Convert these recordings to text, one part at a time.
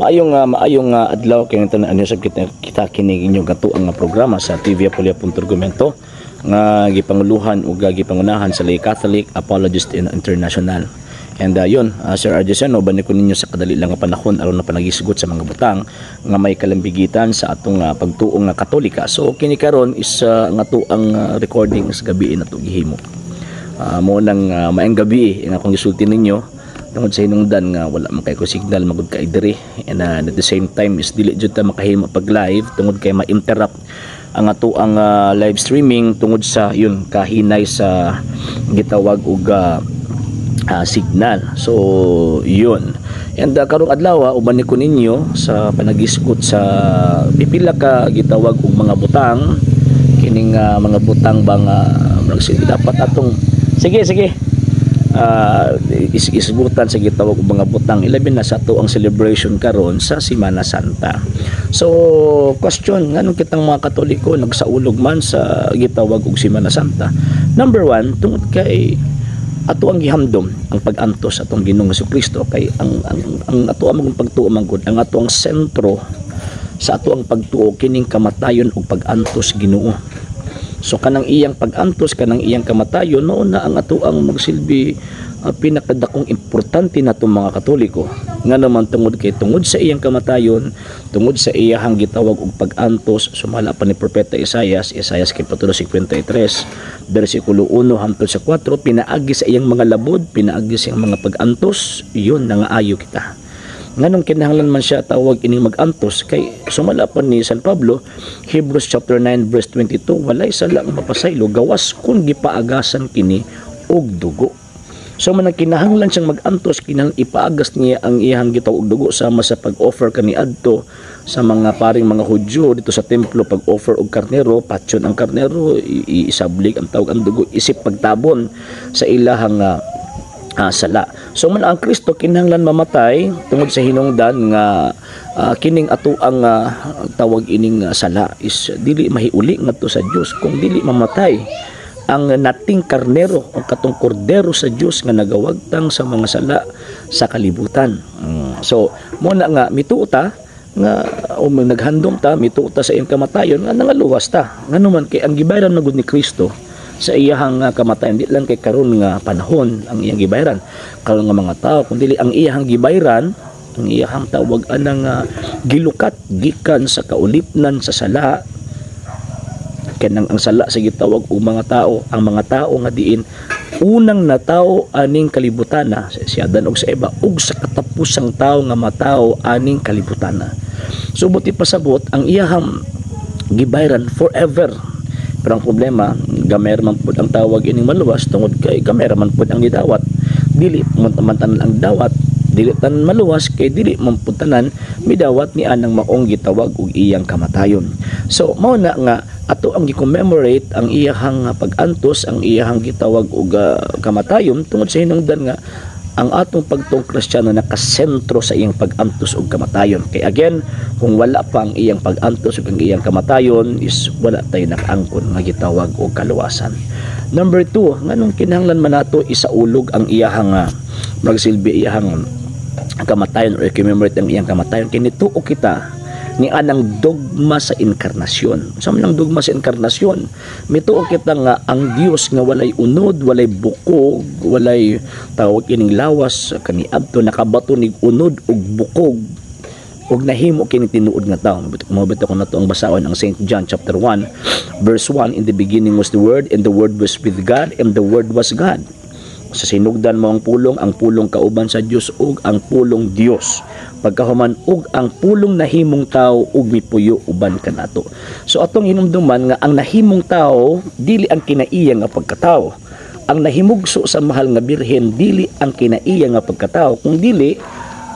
Maayong adlaw kay tanan, ano sab kita kita kini inyong katuang nga programa sa TV Apulia Argumento nga gipanguluhan ug gipangunahan sa Lay Catholic Apologist International. And yun, Sir Arjesen, uban ko ninyo sa kadali lang nga panahon aron na panagisgot sa mga butang nga may kalambigitan sa atong pagtuo nga Katolika. So kini karon is nga atuang recording sa gabi na to gihimo. Mo nang maayong gabi ang akong gisulti ninyo tungod sa hinungdan nga wala man kay ko signal magud kay diri, and at the same time is dili jud ta makahimo pag live tungod kay ma-interrupt ang atoang live streaming tungod sa yun kahinay sa gitawag og signal. So yun, and karong adlaw uban ni ko ninyo sa panagisgot sa pipila ka gitawag og mga butang, kining mga butang ba nga dapat atong sige sige isgutan sa gitawag og mga butang, ilabi na sa ato ang celebration karon sa Semana Santa. So question, nganong kitang mga Katoliko nagsaulog man sa gitawag og Semana Santa? Number one, tungod kay ato ang gihamdom ang pag-antos atong Ginoong Kristo, kay ang ato ang pagtuo man gud, ang ato ang sentro sa ato ang pagtuo kining kamatayon ug pag-antos Ginoo. So kanang iyang pag-antos, kanang iyang kamatayon, mao na ang ato ang magsilbi pinakadakong importante natong mga Katoliko. Nga naman tungod kay tungod sa iyang kamatayon, tungod sa iyahang gitawag og pag-antos, sumala pa ni Propeta Isayas, Isayas Kapitulo 53, bersikulo 1 hangtod sa 4, pinaagi sa iyang mga labod, pinaagi sa iyang mga pag-antos, yun nangaayo kita. Nganong kinahanglan man siya tawag ining mag-antos? Kay sumala pa ni San Pablo, Hebrews chapter 9 verse 22, walay sala nga mapasaylo gawas kung gipaagasan kini og dugo. So man ang kinahanglan siyang mag-antos, kinahanglan ipaagas niya ang iyang gitawag og dugo, sama sa pag-offer kaniadto sa mga paring mga Hudyo dito sa templo, pag-offer og karnero, patyon ang karnero, isablig ang tawag ang dugo isip pagtabon sa ilahang sala. So man ang Kristo kinahanglan mamatay tungod sa hinungdan nga kining ato ang tawag ining sala is dili mahiuli ngadto sa Dios kung dili mamatay ang nating karnero o katong kordero sa Dios nga nagawagtang sa mga sala sa kalibutan. So mo na nga mituo ta nga o naghandom ta, mituo ta sa iyang kamatayon nga nangaluwas ta. Ngano man kay ang gibayran man gud ni Kristo sa iyahang kamatayon, di lang kay karon nga panahon ang iyang gibayran karon nga mga tao, kundi ang iyahang gibayran, ang iyahang tawag anang gilukat gikan sa kaulipnan sa sala, kanang ang sala sa gitawag og mga tao, ang mga tao nga diin unang natao aning kalibutana, si Adan og sa Eva, ug sa katapusang tao nga matao aning kalibutana. So buti pasabot ang iyahang gibayran forever. Pero ang problema, gamay man pud ang tawag ining maluwas tungod kay gamay man pud ang gidawat. Dili man tanan ang dawat, dili tanan maluwas kay dili man pud tanan midawat ni anang maong gitawag og iyang kamatayon. So mao na nga ato ang gi-commemorate ang iyahang pag-antos, ang iyahang gitawag og kamatayon tungod sa hinungdan nga ang atong pagtuong Kristiyano nakasentro sa iyang pag-antos og kamatayon. Kay again, kung wala pa ang iyang pag-antos ug ang iyang kamatayon is wala tayo nakaangkon nga gitawag og kaluwasan. Number 2, nganong kinahanglan man nato isaulog ang iyahang magsilbi iyahang kamatayon or commemorate ang iyang kamatayon? Kini tuo kita ni anang dogma sa inkarnasyon. Sa man ang dogma sa inkarnasyon, mituo kita nga ang Dios nga walay unod, walay bukog, walay tawag ining lawas kaniadto nakabato nig unod ug bukog ug nahimo kini tinuod nga tawo. Mao bitaw ko nato ang basaon ang St. John chapter 1 verse 1, "In the beginning was the Word, and the Word was with God, and the Word was God. Sa sinugdan mo ang pulong kauban sa Dios ug ang pulong Dios. Pagkahuman ug ang pulong nahimong tao ug mipuyo uban kanato." So atong hinumduman nga ang nahimong tao dili ang kinaiya nga pagkatao. Ang nahimugso sa mahal nga birhen dili ang kinaiya nga pagkatao, kung dili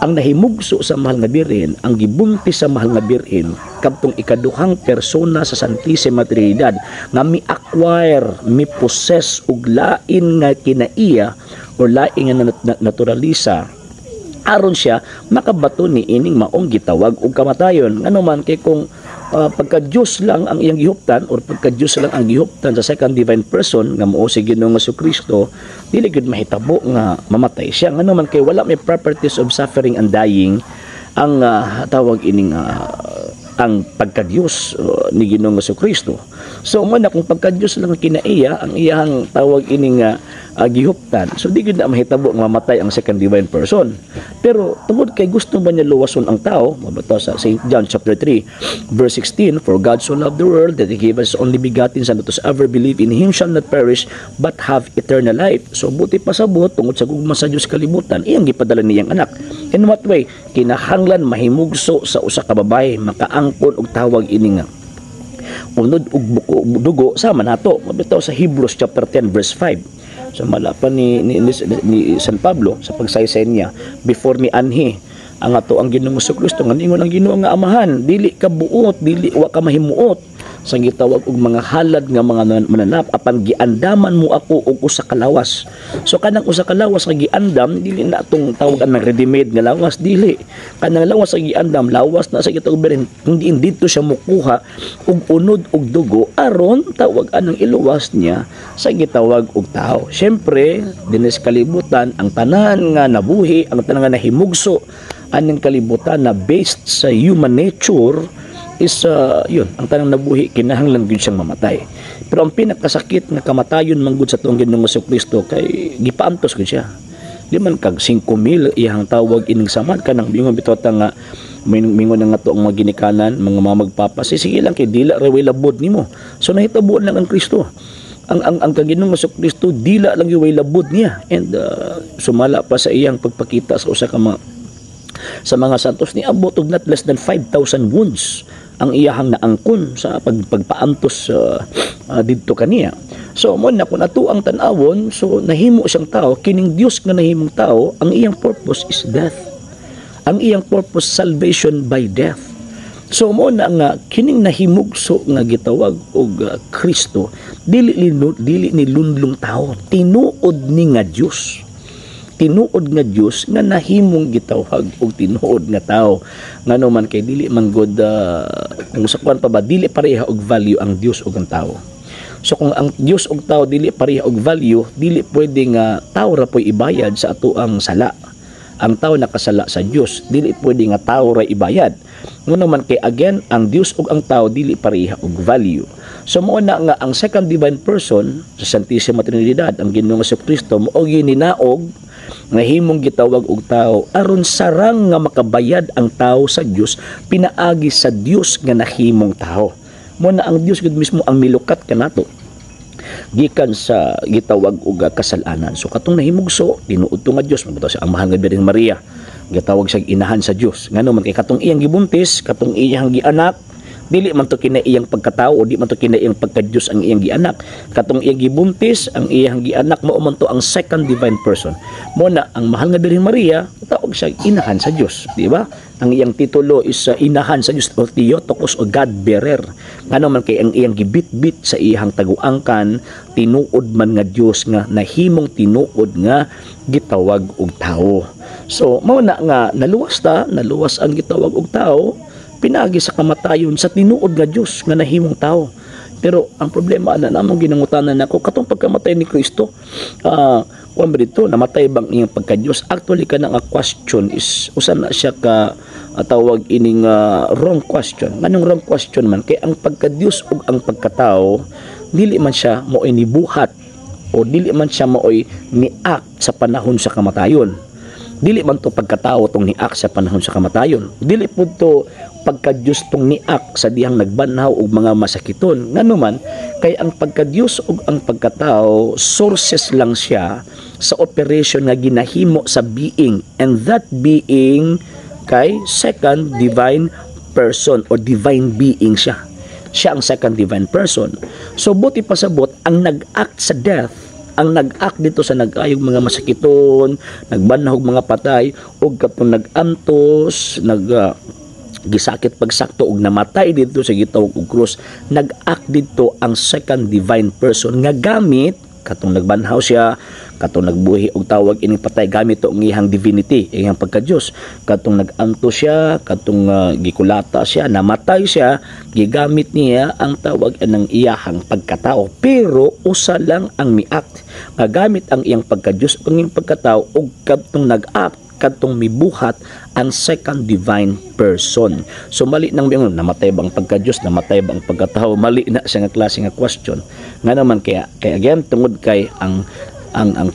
ang nahimugso sa mahal nga birhen, ang gibuntis sa mahal nga birhen kadtong ikaduhang persona sa Santissima Trinidad nga mi-acquire, mi-possess og lain nga kinaiya o lain nga naturalisa aron siya makabato ni ining maong gitawag og kamatayon. Ngano man kay kung pagka Dios lang ang iyang gihuptan or pagka Dios lang ang gihuptan sa second divine person nga mao si Ginoong Kristo, dili gyud mahitabo nga mamatay siya. Ngano man kay wala may properties of suffering and dying Ang tawag ining ang pagka-Diyos ni Ginoong Kristo. So mo na kung pagka-Diyos lang ang kinaiya, ang iyang tawag ining gihuptan. So di gyud na mahitabo nga mamatay ang second divine person. Pero tungod kay gusto ba niya luwason ang tao, mabato sa St. John chapter 3 verse 16, "For God so loved the world that he gave us his only begotten Son, that whosoever believe in him shall not perish but have eternal life." So buti pasabot, tungod sa gugma sa Dios kalibutan, iyang gipadala niyang anak. In what way? Kinahanglan mahimugso sa usa ka babae, makaangkon og tawag ini nga unod og buko, dugo sama nato. Mabitaw sa Hebrews chapter 10 verse 5. So mala pa ni San Pablo sa pagsaysay niya before ni anhi ang ato ang Ginoong Kristo nga ningon ang Ginoo nga Amahan, "Dili ka buot, dili wa ka mahimuot sa gitawag og mga halad nga mga mananap, apan giandaman mo ako og usa ka lawas." So kanang usa ka lawas nga giandam, dili na atong tawag ang ready-made nga lawas, dili. Kanang lawas nga giandam, lawas na sa gitawag berin, hindi dito siya mukuha og unod og dugo aron tawag anang iluwas niya sa gitawag og tao. Syempre, dinis kalibutan, ang tanan nga nabuhi, ang tanan nga nahimugso aning kalibutan na based sa human nature is yun, ang tanang nabuhi kinahanglan gyud siyang mamatay. Pero ang pinakasakit nga kamatayon manggod sa tuong Ginoong Kristo kay gipaantos gyud siya. Di man kag 5,000 iyang tawag ining samad, kanang bingon bitaw ta nga mingon na nga to ang mga ginikanan, mga mamagpapa, sige lang kay dila ra way labod nimo. So nahitabo lang ang Kristo, ang kaginong Kristo, dila lang yung way labod niya. And sumala pa sa iyang pagpakita sa usa ka mga sa mga santos, niabot og not less than 5,000 wounds ang iyahang naangkon sa pagpaantos didto kaniya. So mo na kung ato ang tan-awon, so nahimo siyang tao, kining Dios nga nahimong tao, ang iyang purpose is death. Ang iyang purpose, salvation by death. So mo na nga kining nahimugso nga gitawag og Kristo, dili ni lunlong tao, tinuod ni nga Dios, tinuod nga Dios nga nahimong gitawag og tinuod nga tao. Ngano man kay dili man god kung sa kuan pa ba, dili pareha og value ang Dios ug ang tao. So kung ang Dios ug tao dili pareha og value, dili pwede nga tao ra po'y ibayad sa ato ang sala. Ang tao nakasala sa Dios, dili pwede nga tao ra ibayad. Ngano man kay again, ang Dios ug ang tao dili pareha og value. So mo na nga ang second divine person sa Santissima Trinidad, ang Ginoong Kristo, mao gininaog nga himong gitawag og tao aron sarang nga makabayad ang tao sa Dios pinaagi sa Dios nga nahimong tao. Mo na ang Dios gud mismo ang milukat kanato gikan sa gitawag og kasalanan. So katong nahimugso, tinuod to nga Dios, mabuto sa ang mahal nga Birhen Maria, gitawag siya inahan sa Dios. Ngano man kay katong iyang gibuntis, katong iyang gianak, dili man to kina iyang pagkatao o di man to kina iyang pagka-Dios ang iyang gianak. Katong iyang gibuntis, ang iyang gianak, mao man to ang second divine person. Mo na ang mahal nga Birhen Maria, tawag siya inahan sa Dios, di ba? Ang iyang titulo is inahan sa Dios o Theotokos o God bearer. Ngano man kay ang iyang gibitbit sa iyang taguangkan, tinuod man nga Dios nga nahimong tinuod nga gitawag og tao. So mao na nga naluwas ta, naluwas ang gitawag og tao pinaagi sa kamatayon sa tinuod nga Dios nga nahimong tao. Pero ang problema na namong ginangutanan nako, katong pagkamatay ni Kristo, kuan ba dito, namatay bang iyang pagka-Dios? Actually, kanang a question is usa na siya ka tawag ining wrong question. Nganong wrong question man? Kay ang pagka-Dios ug ang pagkatao, dili man siya mo'y nibuhat o dili man siya mao'y ni-act sa panahon sa kamatayon. Dili man to pagkatao tong ni-act sa panahon sa kamatayon. Dili pud to pagka-Diyos tong ni-act sa dihang nagbanhaw og mga masakiton. Ngano man kay ang pagka-Diyos ug ang pagkatao, sources lang siya sa operation nga ginahimo sa being, and that being kay second divine person or divine being siya. Siya ang second divine person. So buti pasabot, ang nag-act sa death, ang nag-act dito sa nag-ayog mga masakiton, nagbanhog mga patay, ug katong nag-antos, nag gisakit pagsakto og namatay dito sa gitawag og krus, nag-act dito ang second divine person nga gamit katong nagbanhaw siya, katong nagbuhi og tawag ining patay, gamit to ang iyang divinity, iyang pagka-Dios. Katong nag-anto siya, katong gikulata siya, namatay siya, gigamit niya ang tawag ng iyahang pagkatao. Pero usa lang ang mi-act nga gamit ang iyang pagka-Dios, ang iyang pagkatao, ug katong nag-act Kadtong mibuhat ang second divine person. So mali nang miingon, "Namatay ba ang pagka-Diyos? Namatay ba ang pagkatao?" Mali na siya nga klase nga question. Nga naman kaya kay again, tungod kay ang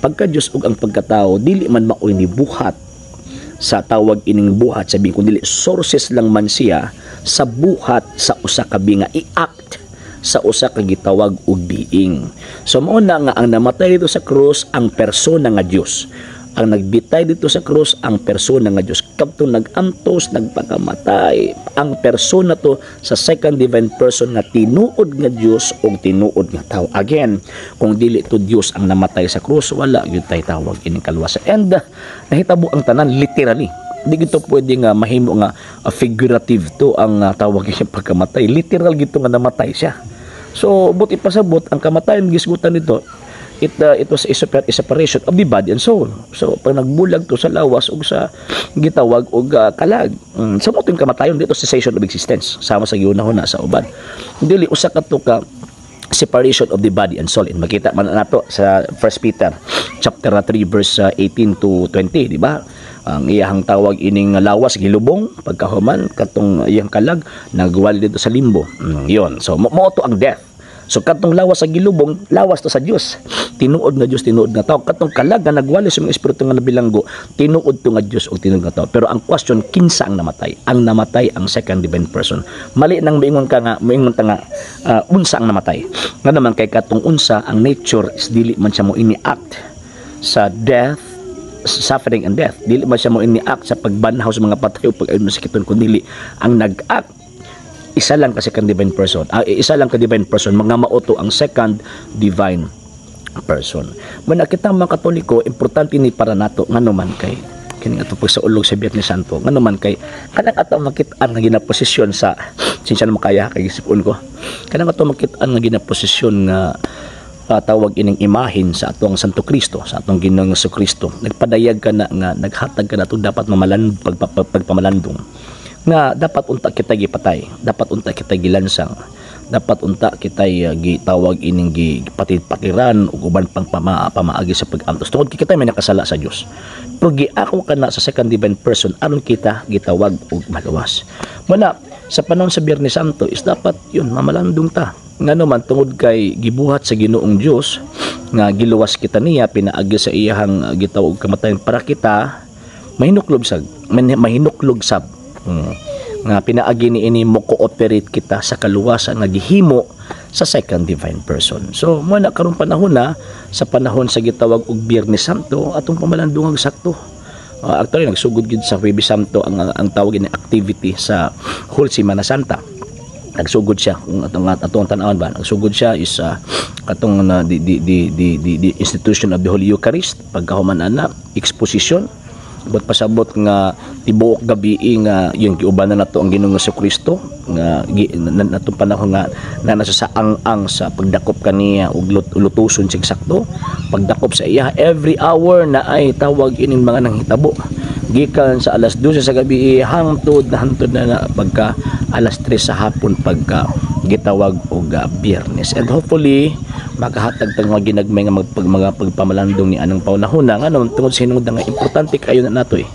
pagka-Diyos ug ang pagkatao dili man maoy nibuhat sa tawag ining buhat sa being, kundi sources lang man siya sa buhat sa usa ka being nga i-act sa usa ka gitawag og being. So mao na nga ang namatay dito sa krus, ang persona nga Dios. Ang nagbitay dito sa krus, ang persona nga Dios. Kadtong nagantos, nagpakamatay, ang persona to sa second divine person nga tinuod nga Dios o tinuod nga tao. Again, kung dili to Dios ang namatay sa krus, wala gyud tay tawag ining kaluwasan. And nahitabo ang tanan literally. Di gito pwede nga mahimo nga figurative to ang tawag yung pagkamatay. Literal gito nga namatay siya. So, buot ipasabot, ang kamatayon gisgutan nito, it was a separation of the body and soul. So, pag nagbulag to sa lawas ug sa gitawag og kalag. Sa mo kamatayon dito, cessation of existence. Sama sa giunahon na sa uban. Dili usa ka to ka separation of the body and soul. And makita man nato sa 1 Peter chapter 3 verse 18 to 20, di ba? Ang iyahang tawag ining lawas gilubong, pagkahuman katong iyang kalag nagwali dito sa limbo. Yon. So mo to ang death. So katong lawas sa gilubong, lawas to sa Dios. Tinuod nga Dios, tinuod nga tao. Katong kalag nga nagwali sa mga espiritu nga nabilanggo, tinuod to nga Dios o tinuod nga tao. Pero ang question, kinsa ang namatay? Ang namatay, ang second divine person. Mali nang moingon ka nga, moingon ta nga unsa ang namatay. Nga naman kay katong unsa ang nature is dili man siya mo ini-act sa death, suffering and death. Dili man siya mo ini-act sa pagbanhaw sa mga patay o pag-ayon masakiton, kundi ang nag-act isa lang ka second divine person. Isa lang ka divine person, mga mao to ang second divine person. Muna kita mga Katoliko, importante ni para nato, ngano man kay kini ato pagsaulog sa Biyernes Santo, ngano man kay kanang ato makit-an nga ginaposisyon sa, sinsya na makaya kay gisipon ko, kanang ato makit-an nga ginaposisyon nga tawag ining imahin sa atong Santo Kristo, sa atong Ginoong Kristo, nagpadayag ka na nga naghatag ka na dapat mamalan pagpamalandong nga dapat unta kita gipatay, dapat unta kita gilansang, dapat unta kita gitawag ining gipatid-patiran ug uban pang pamaagi sa pag-antos tungod kay kita may nakasala sa Dios. Pero giako ka na sa second divine person aron kita gitawag og maluwas. Muna sa panahon sa Biyernes Santo is dapat yun mamalandong ta, ngano man tungod kay gibuhat sa Ginoong Dios nga giluwas kita niya pinaagi sa iyahang gitawag kamatayon para kita mahinuklog sab, mahinuklog sab, nga pinaagi ni ini mo cooperate kita sa kaluwasan nga gihimo sa second divine person. So mo na karong panahon na sa panahon sa gitawag og Biyernes Santo, atong pamalandungag sakto. Actually nagsugod gid sa Huwebes Santo ang tawag ni activity sa whole Semana Santa. Nagsugod siya kung atong tan-awon ba, nagsugod siya is katong na the institution of the Holy Eucharist, pagkahuman ana, exposition, buot pasabot nga tibuok gabi nga yung giubanan nato ang Ginoong Kristo nga natong panahon nga na nasa sa ang-ang sa pagdakop kaniya ug lutuson sig sakto pagdakop sa iya. Every hour na ay tawag ining mga nanghitabo gikan sa alas 12 sa gabi hangtod na hangtod na pagka alas 3 sa hapon pagka gitawag og Biyernes. And hopefully makahatag tag mga ginagmay nga mga pagpamalandong ni anang panahon na, ngano tungod sa hinungdan nga importante kaayo na nato eh.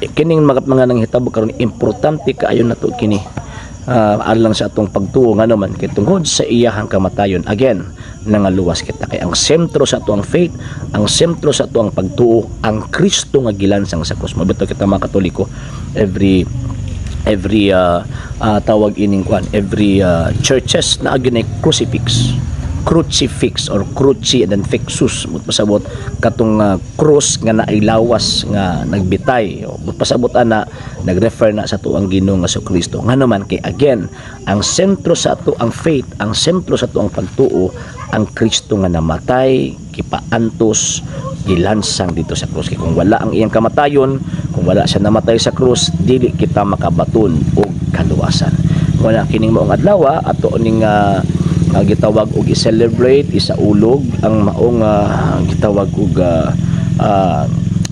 Kining mga nanghitabo karon, importante kaayo nato kini alang sa atong pagtuo, ngano man kay tungod sa iyahang kamatayon, again, nangaluwas kita, kay ang sentro sa atoang faith, ang sentro sa atoang pagtuo, ang Kristo nga gilansang sa krus. Mabito kita mga Katoliko, every tawag ining kwan, every churches na ginay crucifix, crucifix or cruci and then fixus, but pasabot katong cross nga naay lawas nga nagbitay, but pasabot ana nagrefer na sa tuang Ginoong nga Kristo, ngano man kay again, ang sentro sa ato ang faith, ang sentro sa atoang pagtuo, ang Kristo nga namatay, gipaantos, gilansang dito sa krus. Kay kung wala ang iyang kamatayon, kung wala siya namatay sa krus, dili kita makabaton og kaluwasan. Wala kining maong adlaw ato ning gitawag og i-celebrate, isaulog ang maong gitawag og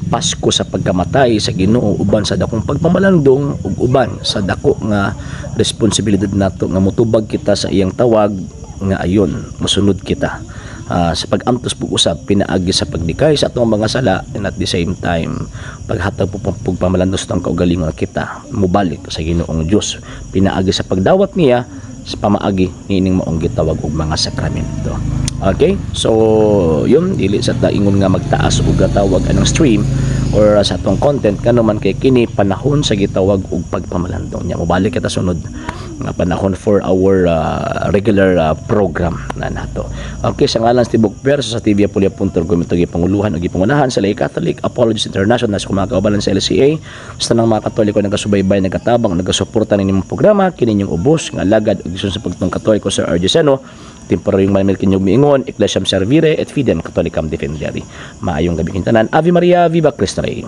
Pasko sa pagkamatay sa Ginoo uban sa dakong pagpamalandong ug uban sa dako nga responsibilidad nato nga motubag kita sa iyang tawag nga ayon mosunod kita. Sa pag-antos pag-usab pinaagi sa paglikay sa atong mga sala and at the same time paghatag po pagpamalandong ng kaugalingon, kita mobalik sa Ginoong Dios pinaagi sa pagdawat niya sa pamaagi niining maong gitawag og mga sakramento. Okay? So, yun, dili sa ta ingon nga magtaas og tawag anang stream or sa atong content, kano man kay kini panahon sa gitawag og pagpamalandong niya. Mobalik kita sunod nga panahon for our regular program na nato. Okay, sa ngalan sa Tibok Perso sa TV Apulia.org, ito gipanguluhan o gipangunahan sa Lay Catholic Apologists International sa mga kaubanan sa LCA, sa tanang mga Katoliko nagasubaybay, nagatabang, nagasuporta ninyong programa, kini inyong ubos nga alagad ug sa pagtong Katoliko, Sir RJ Seno, temporaryong Manuel Kinyog miingon, Ecclesiam Servire et Fidem Catholicam Defendere. Maayong gabi kintanan. Ave Maria, Viva Cristo Rey.